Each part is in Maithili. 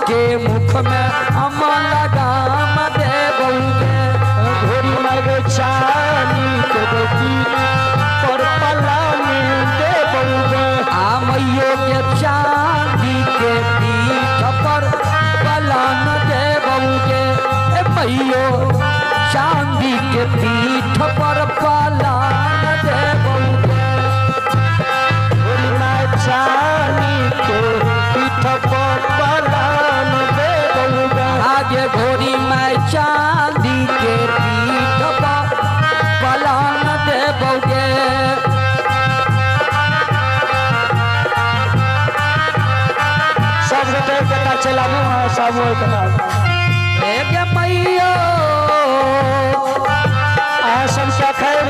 के मुख में हम लगाम देबौगे। घोड़ी माय गे चानी के पीठ पर पलानी देबौगे। आ मैयो के चांदी के पीठ पर पलान देबौगे। ए मैयो चांदी के पीठ पर पलान देबौगे। घोड़ी माय चानी के पीठ पर पलान देबौगे। आगे घोड़ी मैं चांदी के पीठ पर पलान देबौगे। सब गोटे कथा चलाबू, हाँ सब ओहि कथा। ए गे मैयो अहाँ सबके अखन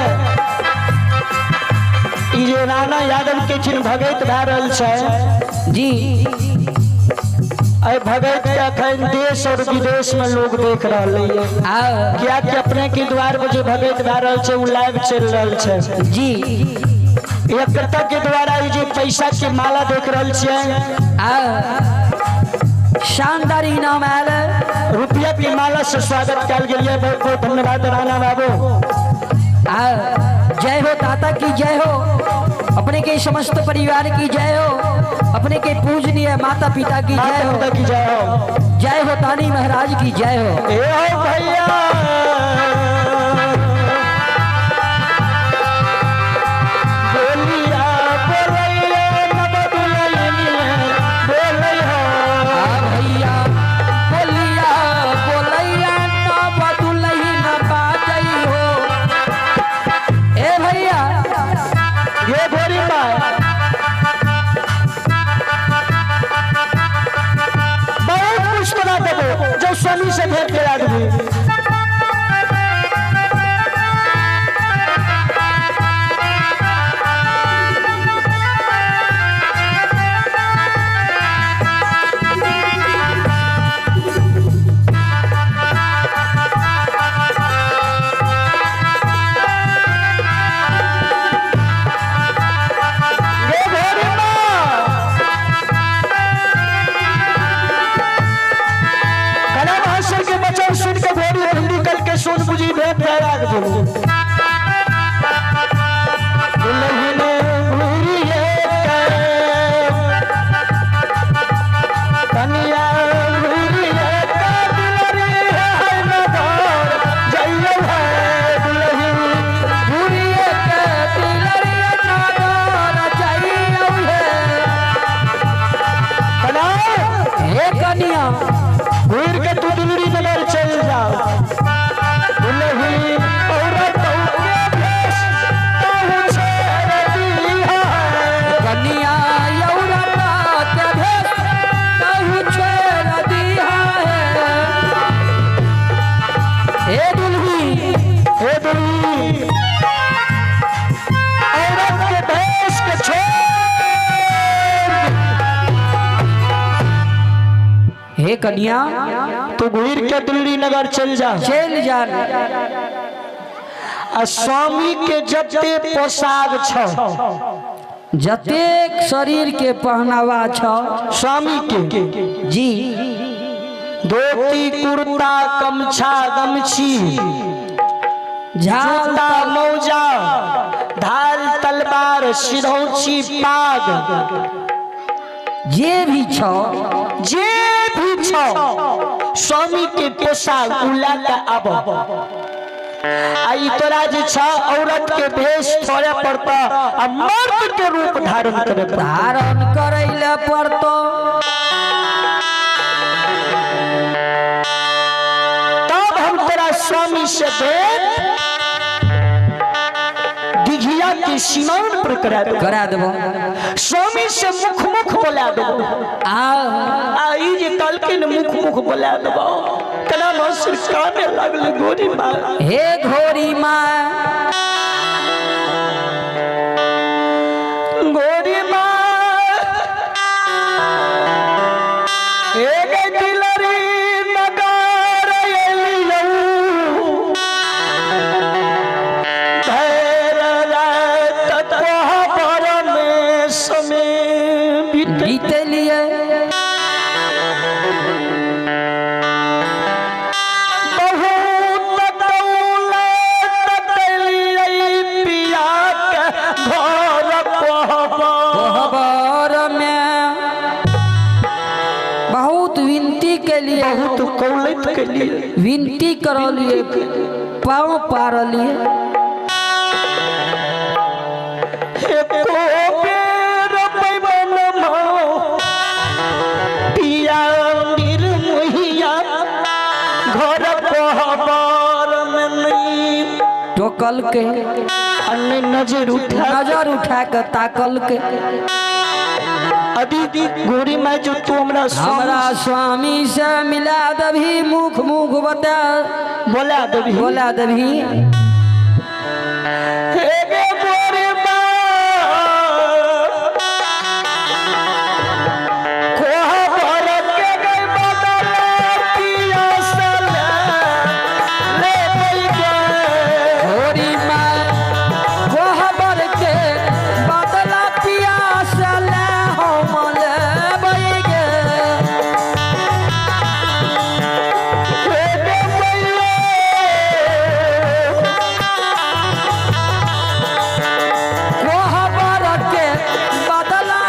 ई जे राणा यादव के छिन भगैत भए रहल छै जी, एहि भगैत के अखन देश और विदेश में लोग देख रहल ये, आ कियाकि अपने के द्वार पर जे भगैत भए रहल छै ओ लाइव चलि रहल छै जी। एकता के द्वारा ई जे पैसा के माला देख रहल छियै, आ शानदार इनाम आयल, रुपया के माला से स्वागत कयल गेल ये। बहुत बहुत धन्यवाद राणा बाबू। आ जय हो दाता की जय हो, अपने के समस्त परिवार की जय हो, अपने के पूजनीय माता पिता की जय माता हो, पिता की जय हो, जय हो दानी महाराज की जय हो। ए हो भैया बोलिया बोलैया नव दुलैया बोलै हो। आ भैया बोलिया बोलैया नव दुलहिन बाजै हो। ए भैया ये भोरी माय बहुत कुछ बना देबो जो स्वामी से भेंट के आदमी। ये भोरी माँ कला महाशय के बचन सुन के घोड़ी हिंदी कल के सुन बुझी भेंट भय राख देबो। दुलहिन घूरिए के कनिया घूरिए के दुलरी है नगर जइयो है दुलहिन। घूरिए के तिलरिया नगर जाइयो हे। कना हे कनिया घूर के तू दुलरी नगर चल जाओ। दुलहिन औरत के भेष तहु छेड़ दीहा है। कनिया यौरत के भेष तहु छेड़ दिहा है। हे दुल्ही हे दुलही औरत के भेष के छोड़ हे कनिया तू घूर के दिल्ली नगर चल जा, चल जा। आ स्वामी के जते पोशाक छ, जतेक शरीर के पहनावा छ स्वामी के जी, धोती कुर्ता गमछा गमछी झाल जूता मौजा ढाल तलवार सिरौची पाग जे भी छ, जे भी छ स्वामी के पोशाक उला के आब। आ ई तोरा जे छ औरत के भेष छोड़े पड़ता आ मर्द के रूप धारण करे पड़ता, धारण करैले पड़तो। तब हम तोरा स्वामी से भेंट दिघिया के सीमान पर करा देबो, करा देबो। स्वामी से मुख मुख बोला देबो। आ आ ई जे कहलखिन मुख मुख बोला देबो, कना मसुर काने लागल गोरी माँ। हे घोरी माँ, गोरी माँ हे गे दिलरी नगर एलियौ, भैर रात कोहबर में समय बीत बीतलिए। कोहबर में बहुत विनती के लिए, बहुत कौलत के लिए विनती करलिए, पाँव पारलिए। एको बेर पैबन पिया निर्मोहिया घर कोहबर में नहीं टोकल के अन्य नजर उठा नजर उठा के ताकल के। अभी गोरी माय जो तू हमरा हमरा स्वामी से मिला दभी, मुख मुख बता बोला देबी, बोला दभी। हे गे गोरी माय कोहबर के गई बदला पिया से ले गे। गोरी माय कोहबर के बदला पिया से ले हम लेबै गे। हे गे मैया कोहबर के बदला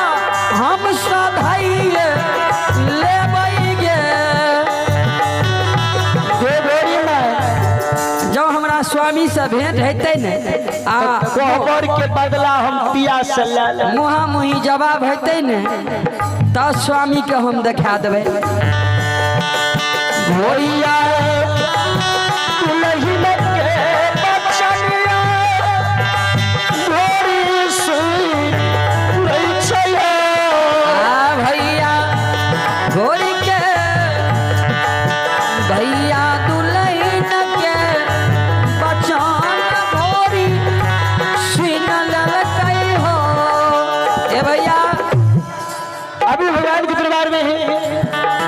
हम सधाइए लेबै गे। गे गोरी माय जब हमरा स्वामी से भेंट हेतै ने आ कोहबर के बदला हम पिया से ले ले। मुहा मुही जवाब हेतै ने तब स्वामी के हम देखा देबै। भैया दुलहिन के बचनिया भोरी सुन लै छै। आ भैया गोरी के भैया दुलहिन के बचन भोरी सुन लेलकै हो। ए भैया अभी भगवान के दरबार में है,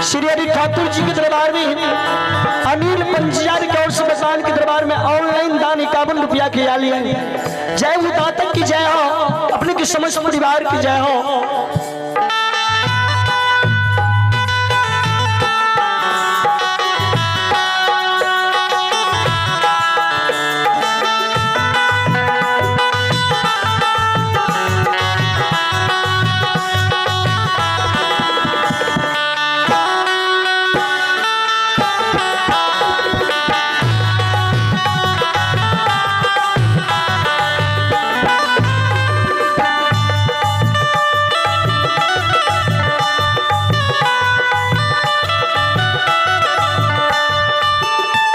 श्री हरि ठाकुर जी के दरबार में है, अनिल पंजियार के और से भगवान के दरबार में ऑनलाइन दान 51 रुपया के आली है। जय हो दातक की जय हो, अपने के समस्त परिवार की जय हो।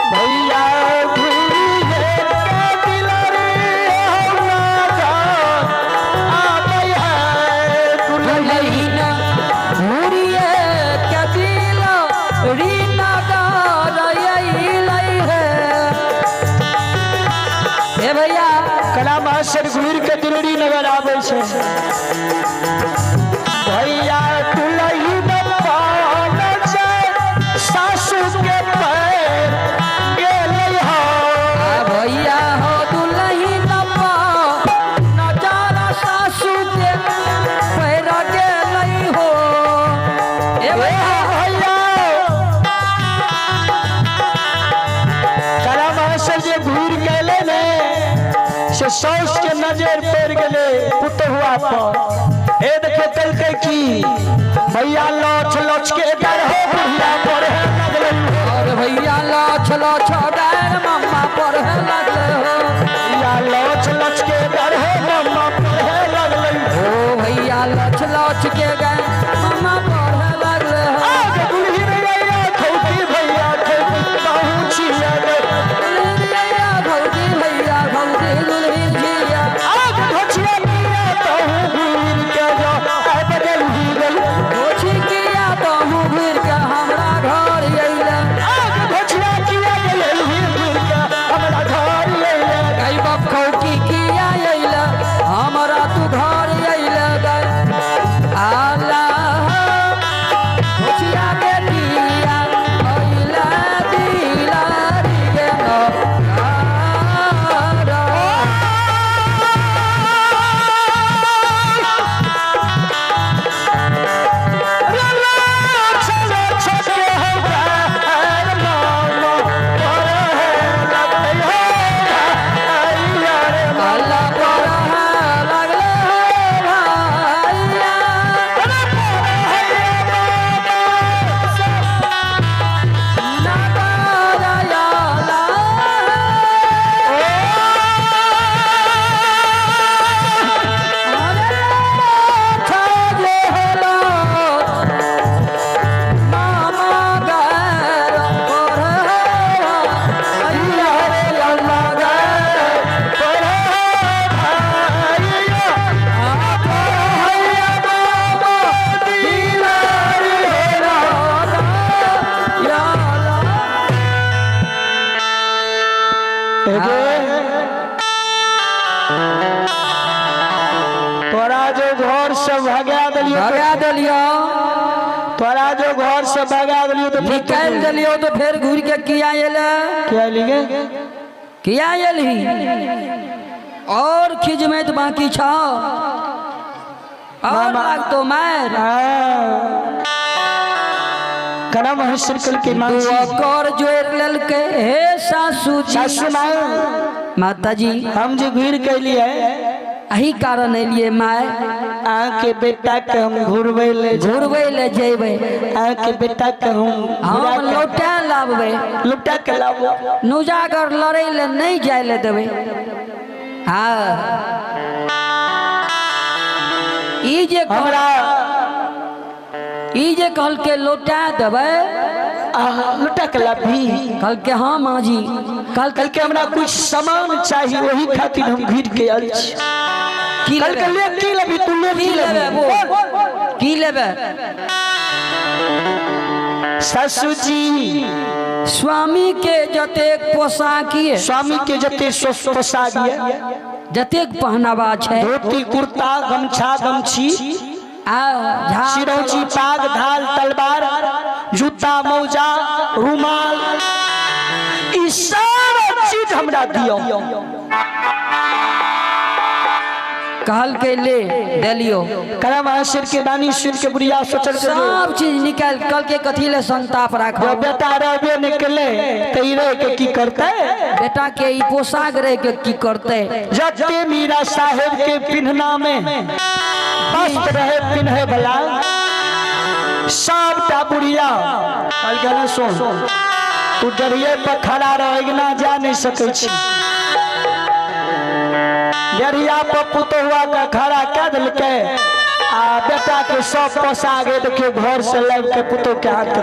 भैया घूरिए के दिलरी हौला जा आबै है दुलहिन। दुलहिन घूरिए के दिल री नगर अइलै हे। हे भैया कला मास्टर घूर के दिलरी नगर आबै छै। भैया दुलहिन पान जाय सासू के पैर गेलै हो। आ भैया हो दुलहिन नजर सासू के पैर गेलै हो। ए भैया भैया कला मास्टर जे घूर गेलै ने से साउस के नजर पड़ गेलै पुतहुआ पर। ए देखियो कलकै की भैया लछ लछ के डर हो बुढ़िया पर है लगलै हो। और भैया लछ लछ डार मम्मा पर है लगलै हो। भैया लछ लछ के डर हो मम्मा पर है लगलै हो। ओ भैया लछ लछ के गए मम्मा पर है लगलै हो। आगे दुलही भैया खौती भैया खौती पहुँचिया गे। दुलहिया भौजी भैया भौजी दुलही जिया। आगे घोचिया किया तहु घूर के जो आब गेलही गेल। घोची किया तहु घुर के हमरा घर अइले। आगे घोचिया किया गेलही घूर के हमरा घर अइले। गई बाप खौकी किया अइले हमरा तू घर अइले गए। आ घर से भगा देलियो। भगा देलियो। तोरा जो घर से भगा देलियो तो निकाल देलियो तो फिर घूर के किया एले? क्या लिगे किया एलही? और खिजमत बाकी छौ और लागतो मार। कना महेश्वर कल के मां कर जोड़ लेलके हे सासू जी। सासू मां माता जी हम जो घूर के लिए अही कारण एलिए my. अहाँ के बेटा के हम घुरबै ले घुरबै ले जेबै। अहाँ के बेटा के हम लौटा लाबबै। लौटा के लाबो। नुजागर लड़ै ले नहीं जाय ले देबै। हाँ ई जे हमरा ई जे कहलके लौटा देबै। लौटा के लाबी कहलके हाँ माँ जी। कल के हमरा कुछ सामान चाहिए वही खातिर हम घिर के आयल छी। कल के ले की लेबी तू? ले की लेबे बोल की लेबे? सासू जी स्वामी के जतेक पोशाक ये, स्वामी के जतेक पोशाक ये, जतेक पहनावा छै, धोती कुर्ता गमछा गमछी सिरौची पाग ढाल तलवार जूता मौजा रुमाल ई सारा चीज हमरा दियो। कहल के ले देलियो। कला महाशर के दानी सुन के बुढ़िया सोचल सब चीज निकाल कल के कथी ले संताप राखो। बेटा रहबे निकले त ई रह के की करते? बेटा के ई पोशाक रह के की करते? जते मीरा साहेब के पिन्हना में मस्त रहे पिन्हे वाला सबटा बुढ़िया कल के ना सुन तू डरिए पर खड़ा रह ना जा नहीं सकै छी। डरिया पर पुतहुआ का खड़ा कह दिलकै आ बेटा के सब पोशाक देखियो घर से लाब के पुतोह के हाथ के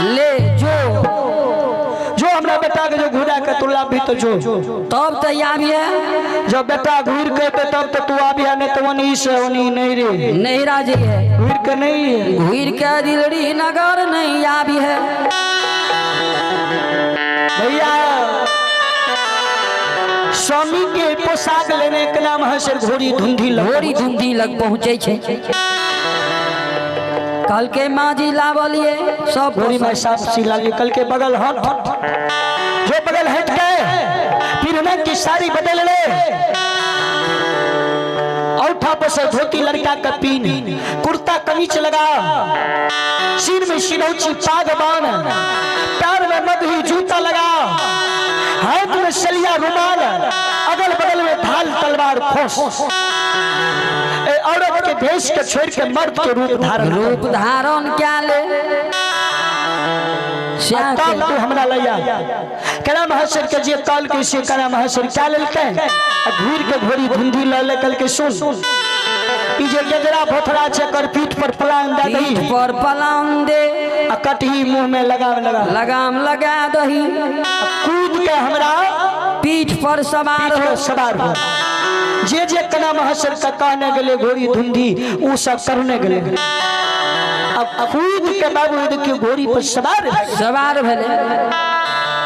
ले जो जो हमरा बेटा के जो घुरा के तू लाभ भी तो जो तब तो आबिए। जब बेटा घूर के तब तो तू आबिया नहीं तो वनी से वनी नहीं रे नहीं राजी है घूर के नहीं है घूर के दिलड़ी नगर नहीं आबी है। भैया स्वामी के पोशाक लेने के नाम है सर घोड़ी धुंधी लग। घोड़ी धुंधी लग पहुँचे छे। कल के माँ जी लावलिए सब घोड़ी में साफ सी लालिए। कल के बगल हट जो बगल हट गए फिर हमें की साड़ी बदल ले औठा पर से धोती लड़का का पीन कुर्ता कमीज लगा सिर में सिरौची पाग बान पैर में मगही जूता लगा हाथ में सलिया रुमाल अगल बगल में ढाल तलवार खोस। औरत के भेष के छोड़ के मर्द के रूप धारण रूप धारण क्या ले तब तू हमरा लैया। कला महाशर के जे काल के से कला महाशर क्या लेलकै? घूर के घोड़ी धुंधी ल ले कल के सुन ई जे गजरा भोथरा छै कर पीठ पर पलान दे दही पीठ पर पलान दे आ कटही मुंह में लगाम लगा लगाम लगा दही कूद के हमरा पीठ पर सवार हो सवार हो। जे जे कला महाशर का कहने गेले घोड़ी धुंधी उ सब करने गेले। अब कूद के बाबू देखियो घोड़ी पर सवार सवार भेले।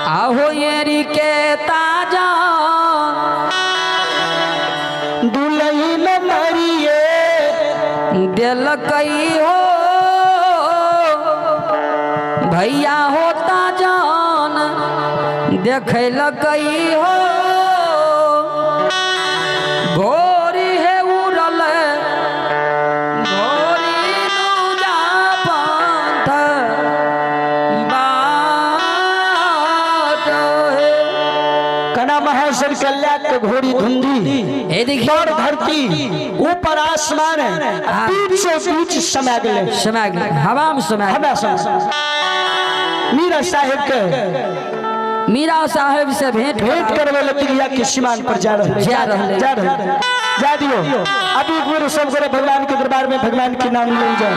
आहो येरी के ताजा दुलही न मरिए देलकई हो भैया होता जान देखलकई हो घोड़ी है उड़ल घोड़ी दूजा पंथ बाट है। कना महेश्वर कल्या के घोड़ी धुंधी और धरती ऊपर आसमान है बीचों बीच समा गेले समा गेले हवा में समा हवा समा। मीरा साहेब के मीरा साहेब से भेंट भेंट करवे ले तिलिया के सीमान पर जा रहे जा रहे जा रहे जा दियो। अभी गुरु सब करे भगवान के दरबार में भगवान के नाम ले जाओ।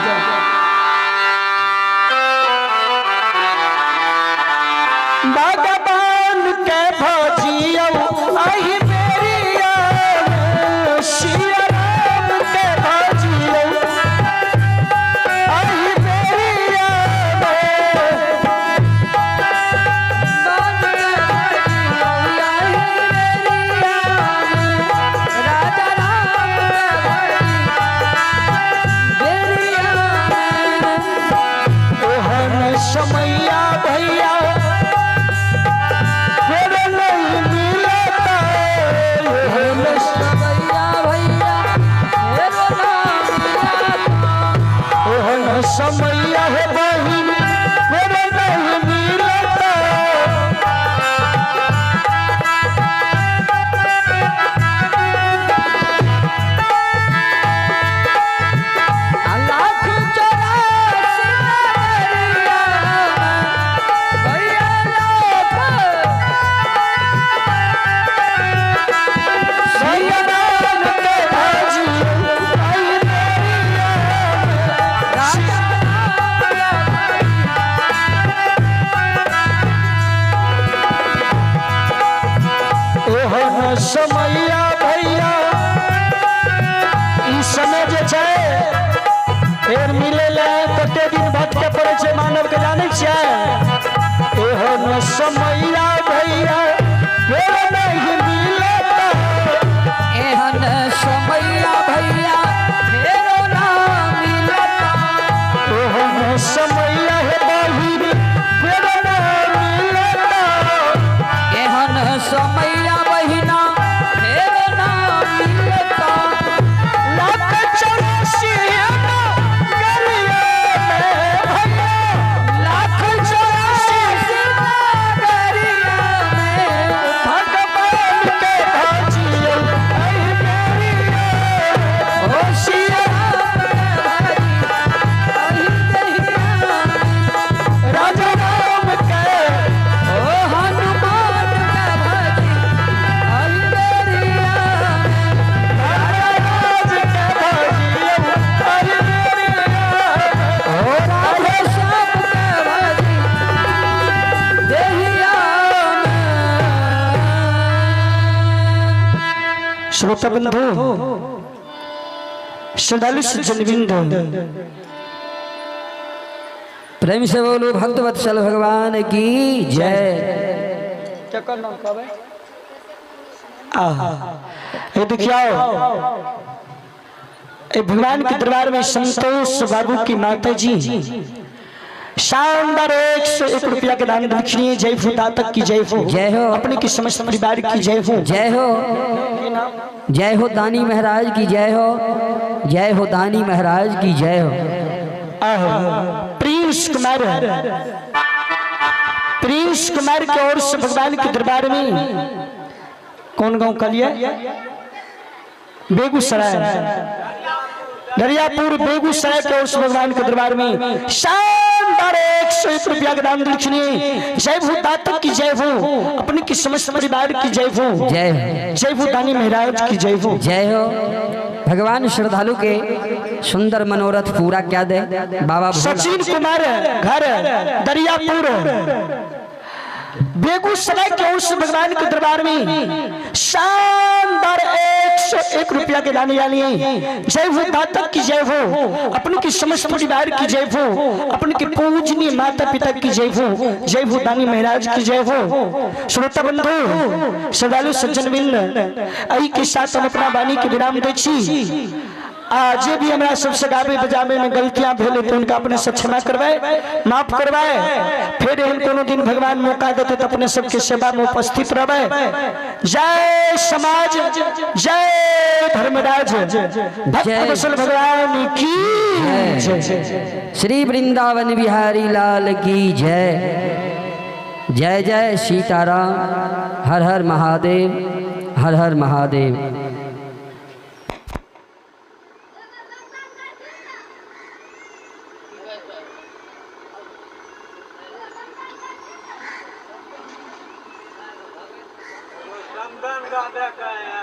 भगवान के भजियो आही मेरिया सिया राम के भजियो आही मेरिया राजा राम। छियै एहन समैया भैया फेर नहीं मिलत एहन समैया भैया फेर ना मिलत एहन समैया हे बहिन फेर ना मिलत एहन समैया बहिना फेर ना मिलत लाख 84 गलिया में भैया लाख 84 नगरिया में भगवान के भजियो ऐ मेरिया ओ सिया राम के भजी, राजा राम के ओ हनुमान के भजी, अहि बेरिया राजा राज के भजियो ऐ मेरिया ओ राधे श्याम के भजी, देहिया में। श्रोता बंधु श्रद्धालु सज्जनबिंद प्रेम से बोलो भक्त वत्सल भगवान की जय। ये देखियो ये भगवान के दरबार में संतोष बाबू की माता जी शानदार 101 रुपया के दान दक्षिणी जय हो दातक की जय हो जय हो। अपने की समस्त परिवार की जय हो जय हो जय हो दानी महाराज की जय हो जय हो दानी महाराज की जय हो। प्रिंस कुमार प्रिंस कुमार की ओर से भगवान के दरबार में कौन गांव का लिया बेगूसराय दरियापुर बेगूसराय के ओर से भगवान के दरबार में शानदार 101 रुपया के दान दक्षिणी जय हो दातक की जय हो अपने की समस्त परिवार की जय हो जय हो जय हो दानी महाराज की जय हो जय हो। भगवान श्रद्धालु के सुंदर मनोरथ पूरा क्या दे बाबा भोला। सचिन कुमार घर दरियापुर बेगूसराय के ओर से भगवान के दरबार में शानदार 101 रुपया के दाने डालिए जय हो दातक की जय हो अपने की समस्त परिवार की जय हो अपने के पूजनीय माता पिता की जय हो जय हो दानी महाराज की जय हो। श्रोता बंधु श्रद्धालु सज्जन बिंद अही के साथ हम अपना वाणी के विराम दै छी। आ जे भी हमरा सबसे गाबे बजाबे में गलतियां भेलै तो उनका अपने से क्षमा करवाए माफ करवाए। फिर एहन कोनो दिन भगवान मौका देते तो अपने सबके सेवा में उपस्थित रहबै। जय समाज जय धर्मराज भक्त वत्सल भगवान की जय। श्री वृंदावन बिहारी लाल की जय। जय जय सीताराम। हर हर महादेव हर हर महादेव। Ramdan Gada का है।